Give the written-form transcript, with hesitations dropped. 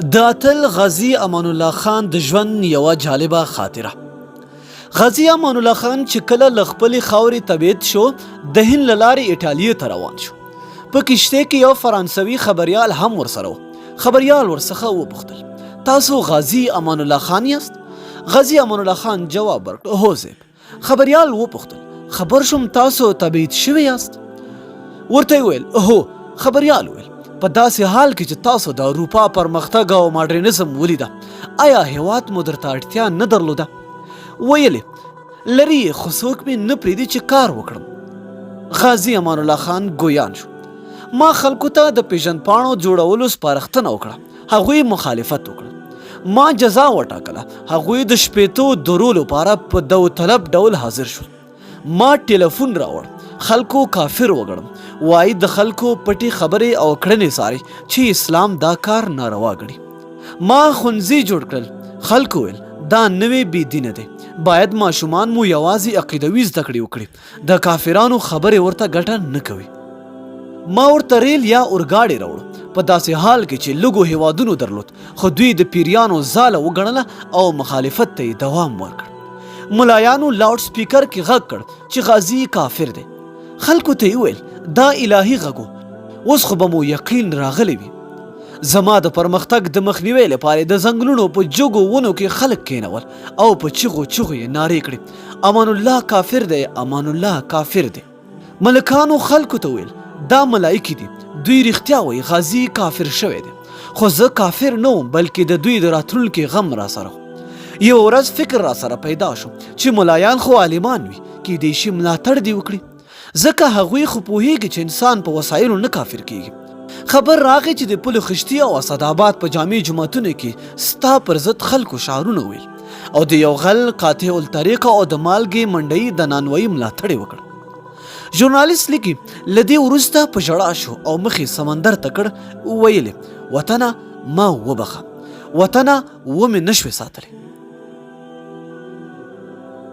د اتل غازي امان الله خان د ژوند یوه جالبه خاطره. غازي امان الله خان چې کله له خپلې خاورې تبعید شو، د هند له لارې ایټالیې ته روان شو. په کښتۍ کې یو فرانسوي خبریال هم ورسره و. خبریال ورڅخه وپوښتل، تاسو غازي امان الله خان یاست؟ غازي امان الله خان جواب ورکړ، هو صیب. خبریال وپوښتل، خبر شوم تاسو تبعید شوي یاست؟ ورته یې وویل، هو. خبریال وویل، په داسې حال کې چې تاسو د اروپا پرمختګ او ماډرنیزم ولیده، آیا هیواد مو درته اړتیا نه درلوده؟ ویل یې، لري یې، خو څوک مې نه پرېږدي چې کار وکړم. غازي امان الله خان ګویان شو، ما خلکو ته د پېژندپاڼو جوړولو سپارښتنه وکړه، هغوی مخالفت وکړ. ما جزا وټاکله، هغوی د 60 درو لپاره په داوطلب ډول حاضر شول. ما ټیلفون راوړ، خلکو کافر وګڼم. وایي د خلکو پټې خبرې او کړنې څاري چې اسلام دا کار ناروا ګڼي. ما ښونځي جوړ کړل، خلکو ویل دا نوی بې دینه دی، باید ماشومان مو یوازې عقیدوي زده کړې وکړي، د کافرانو خبرې ورته ګټه نه کوي. ما ورته ریل یا اورګاډی راوړ، په داسې حال کې چې لږو هیوادونو درلود، خو دوی د پیریانو ځاله وګڼله او مخالفت ته یې دوام ورکړ. ملایانو لاوډ سپیکر کې غږ کړ چې غازي کافر دی. خلکو ته یې وویل دا الهي غږ و، اوس خو به مو یقین راغلی وي. زما د پرمختګ د مخنیوي لپاره د ځنګلونو په جګو ونو کې خلک کینول او په چیغو چیغو یې نارې کړې، امان الله کافر دی، امان الله کافر دی. ملکانو خلکو ته ویل دا ملایکې دي، دوی رښتیا وایي، غازي کافر شوی دی. خو زه کافر نه وم، بلکې د دوی د راتلونکي غم راسره و. یوه ورځ فکر راسره پیدا شو چې ملایان خو عالمان وي، کیدای شي ملاتړ دې وکړي، ځکه هغوی خو پوهیږي چې انسان په وسایلو نه کافر کیږي. خبر راغی چې د پل خشتي او اسداباد په جامع جوماتونو کې ستا پر ضد خلکو شعارونه ویل او د یو غل، قاطع الطریق او د مالګې منډۍ د نانوایي ملاتړ یې وکړ. ژورنالیست لیکي، له دې وروسته په ژړا شو او مخ یې سمندر ته کړ، ویل یې، وطنه ما وبخښه، وطنه ومې نه شوې ساتلی.